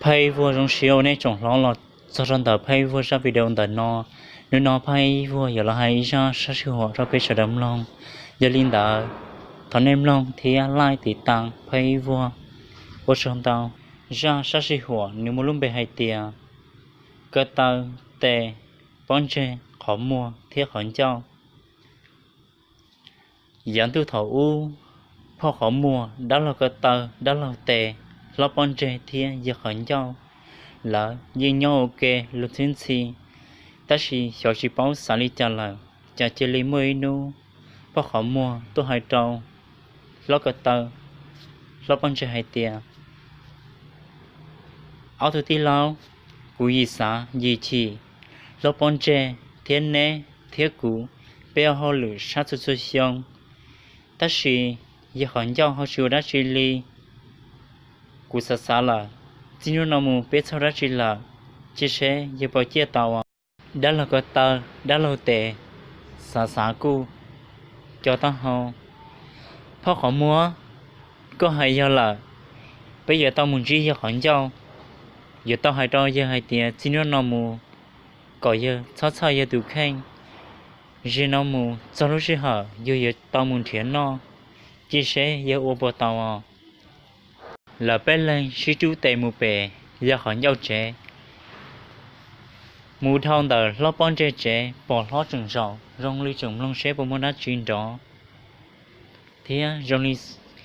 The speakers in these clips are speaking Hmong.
Phaj Ib Vuag zoo siab ua nej tsoom hlob los txog rau ntawm Phaj Ib Vuag zaj video ntawm no. Hnub no Phaj Ib Vuag yuav los hais ib zaj sab sij huam rau peb sawv daws mloog. Yog li ntawd, thov nej mloog thiab like tiv tas Phaj Ib Vuag. Ua tsaug ntau. Zaj sab sij huam nws muaj lub npe hais tias ko taw, tes, pob ntseg, qhov muag thiab qhov ncauj. Yav ntuj thaum ub, phauj qhov muag, dab laug ko taw, dab laug tes, hlob pob ntseg thiab yawg qhov ncauj, lawv yeej nyob ua ke luag ntxhi ntxhi, tab sis xyov tsis paub xav li cas lawm, cas cia li muaj ib hnub phauj qhov muag tuaj hais rau hlob ko taw, hlob pob ntseg hais tias, ob tug tij laug, kuv yim xav yim chim, hlob pob ntseg thiab neb thiab kuv, peb ua hauj lwm sab txhua txhua xyoo, tab sis yawg qhov ncauj ho tsis ua dab tsi li. Kuv xav xav lawm, txij hnub no mus peb txhob dab tsi lawm, cia seb yawg puas ciaj tau. Dab laug ko taw, dab laug tes, xav xav kuj co taub hau. Phauj qhov muag, koj hais yog lawm, peb yuav tau mus ntsib yawg qhov ncauj, yuav tau hais rau yawg hais tias txij hnub no mus kom yawg txhob txhawj yawg tus kheej. Zaum no mus txog lub sij hawm yawg yuav tau mus nrhiav noj, cia seb yawg ua puas tau os. Lawv peb leeg sib rub tes mus pem yawg qhov ncauj tsev. Mus dhau ntawm hlob pob ntseg tsev, pom hlob tseem zaum zoo li tseem mloog seb puas muaj dab tsi nrov, thiab zoo li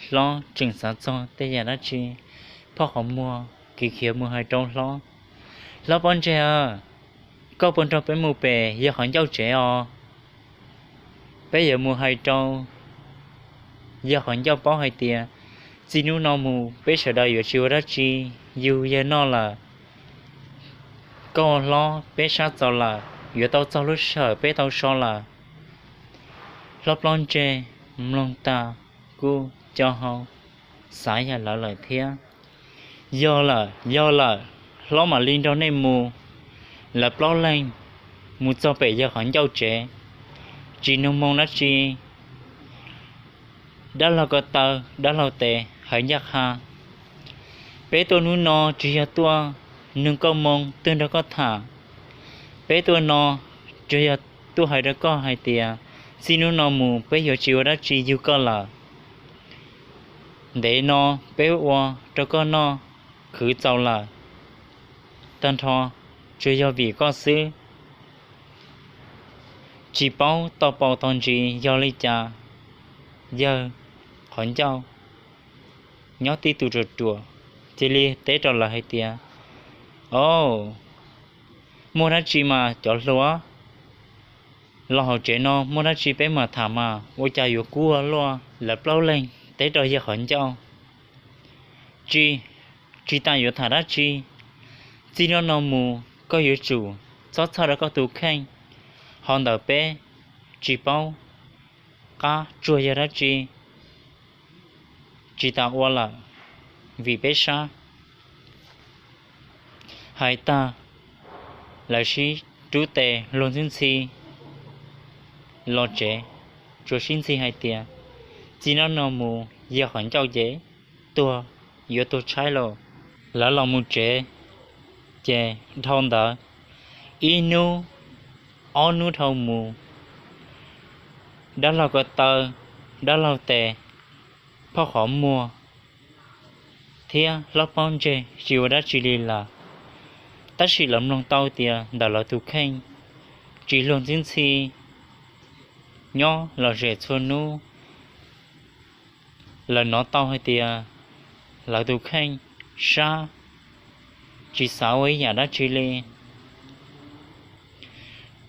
hlob tseem xav txog tej yam dab tsi. Phauj qhov muag khiav khiav mus hais rau hlob, hlob pob ntseg, koj puas nrog peb mus pem yawg qhov ncauj tsev os? Peb yuav mus hais rau yawg qhov ncauj paub hais tias txij hnub no mus peb sawv daws yuav tsis ua dab tsi yug yawg noj lawm. Koj ua hlob peb sab txaus lawm, yuav tau txog lub sij hawm peb tau so lawm. Hlob pob ntseg mloog tag kuj co hau xav yam lawv lawm thiab. Yog lawm, yog lawm, hlob mam li nrog nej mus. Lawv plaub leeg mus txog pem yawg qhov ncauj tsev, tsis nug moo dab tsi. Dab laug ko taw, dab laug tes hais ncaj qha, peb tuaj hnub no tsis yog tuaj nug koj moo twg nrog koj tham. Peb tuaj no tsuas yog tuaj hais rau koj hais tias txij hnub no mus peb yuav tsis ua dab tsi yug koj lawm. Ntev no peb ua rau koj noj khwv txaus lawm, tag nrho tsuas yog vim koj xwb. Tsis paub tau paus tau ntsis yog li cas, yawg qhov ncauj nyob tib tug ruam ruam cia li teb rau lawv hais tias, o, muaj dab tsi mas cov hluas, los hauv tsev no muaj dab tsi peb mam tham mas, ua cas yuav kub ua luaj. Lawv plaub leeg teb rau yawg qhov ncauj, tsis, tsis tas yuav tham dab tsi. Txij hnub no mus koj yuav tsum txhob txhawj rau koj tus kheej, ho ntawm peb tsis paub qab tsuag yog dab tsi, tsis tas ua lawm, vim peb sab. Hais tag, lawv sib rub tes luag ntxhi ntxhi los tsev, tsuas sib ntxhi hais tias, txij hnub no mus yawg qhov ncauj ces tuag, yuav tuag tshaib lawm. Lawv los mus tsev, ces dhau ntawd ib hnub ob hnub dhau mus, dab laug ko taw, dab laug tes, phauj qhov muag thiab hlob pob ntseg tsis ua dab tsi li lawm. Tab sis lawv mloog tau tias ntawm lawv tus kheej tsis luag ntxhi ntxhi, nyob lom zem txhua hnub. Lawv hnov tau hais tias lawv tus kheej sab, tsis xav ua ib yam dab tsi li.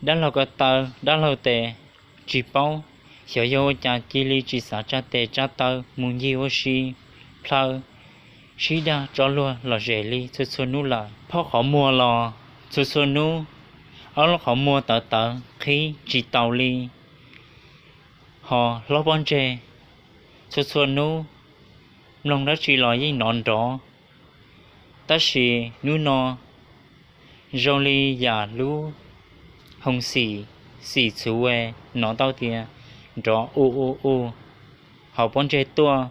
Dab laug ko taw, dab laug tes, tsis paub xyov yog ua cas cia li tsis xav tsa tes tsa taw mus ncig ua si, plhaw sib dag tso luag lom zem li txhua txhua hnub lawm. Phauj qhov muag los txhua txhua hnub ob lub qhov muag tawv tawv qhib tsis taus li, ho hlob pob ntseg txhua txhua hnub mloog dab tsi los yeej hnov nrov. Tab sis hnub no zoo li yam lub hoo xim, xim txhuv es hnov tau tias nrov u u u, hauv pob ntseg tuaj.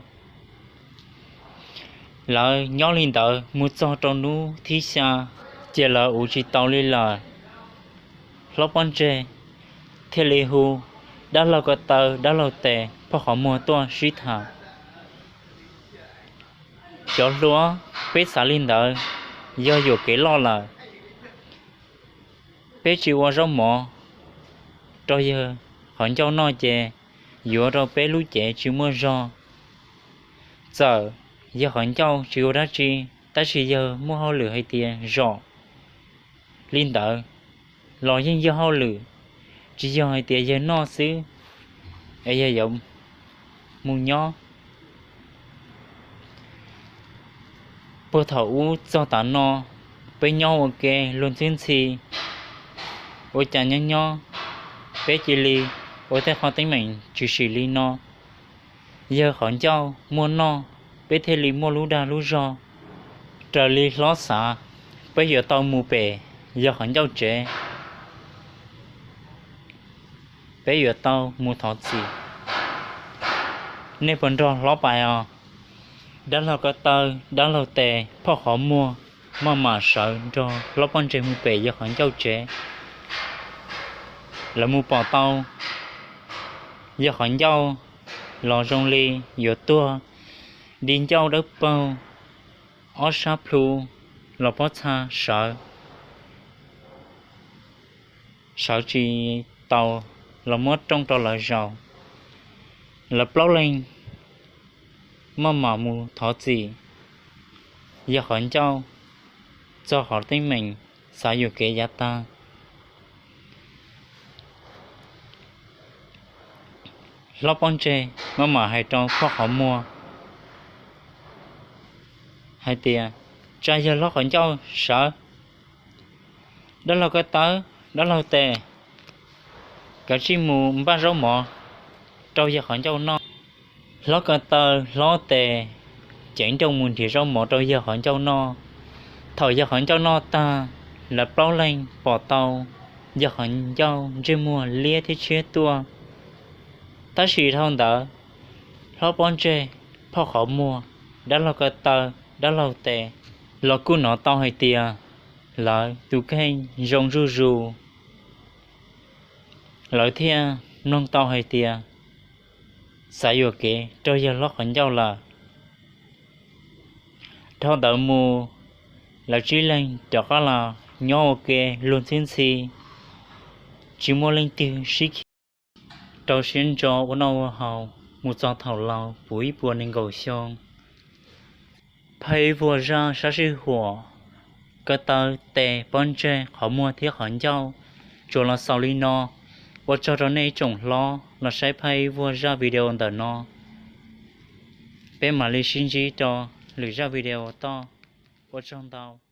Lawv nyob li ntawd mus txog rau hnub thib xya, ces lawv ua tsis tau li lawm. Hlob Pob Ntseg thiaj li hu dab laug Ko Taw, dab laug Tes, phauj Qhov Muag tuaj sib tham. Cov hluas, peb xav li ntawd yog yuam kev loj lawm. Peb tsis ua zaub mov rau yawg Qhov Ncauj noj ces yuav rau peb lub cev tsis muaj zog. Txawm yawg Qhov Ncauj tsis ua dab tsi, tab sis yawg muaj hauj lwm hais tias zom li ntawd los yeej yog hauj lwm, tsis yog hais tias yawg noj xwb es yawg yuav mus nyob. Puag thaum ub txog tav no, peb nyob ua ke luag ntxhwb ntxhi, ua cas nyob nyob peb cia li ua tej qhov teeb meem tshwm sim li no. Yawg Qhov Ncauj muaj noj, peb thiaj li muaj lub dag lub zog. Raws li hlob xav, peb yuav tau mus pem yawg Qhov Ncauj tsev, peb yuav tau mus thov txim. Nej puas nrog hlob pais os? Dab laug Ko Taw, dab laug Tes, phauj Qhov Muag maj mam sawv nrog hlob Pob Ntseg mus pem yawg Qhov Ncauj tsev. Lawv mus pom tau yawg Qhov Ncauj los zoo li yuav tuag, di ncauj dawb paug, ob sab plhu los pob txha sawv, sawv tsis taus los muab rooj rau lawv zaum. Lawv plaub leeg maj mam mus thov txim yawg Qhov Ncauj txog qhov teeb meem xav yuam kev yav tag. Hlob Pob Ntseg maj mam hais rau phauj Qhov Muag hais tias, tsa yawg hlob Qhov Ncauj sawv. Dab laug Ko Taw, dab laug Tes, kav tsij mus npaj zaub mov rau yawg Qhov Ncauj noj. Hlob Ko Taw, hlob Tes ceev nrooj mus nrhiav zaub mov rau yawg Qhov Ncauj noj. Thaum yawg Qhov Ncauj noj tag, lawv plaub leeg pom tau yawg Qhov Ncauj ntsej muag liab thiab tshiab tuaj. Tab sis dhau ntawd, hlob Pob Ntseg, phauj Qhov Muag, dab laug Ko Taw, dab laug Tes los kuj hnov tau hais tias lawv tus kheej zoo zuj zus. Lawv thiaj mloog tau hais tias xav yuam kev rau yawg hlob Qhov Ncauj lawm. Dhau ntawd mus, lawv tsib leeg rov qab los nyob ua ke luag ntxhi ntxhi, tsis muaj leej twg sib khi, rau siab ntso ua noj ua haus mus txog thaum laus puv ib puas nees nkaum xyoo. Phaj Ib vuag zaj sab sij huam, Ko Taw, Tes, Pob Ntseg, Qhov Muag thiab Qhov Ncauj tsuas los xaus li no. Ua tsaug rau nej ib tsoom hlob los saib Phaj Ib vuag zaj video ntawm no. Peb mam li sib ntsib rau lwm zaj video toj. Ua tsaug ntau.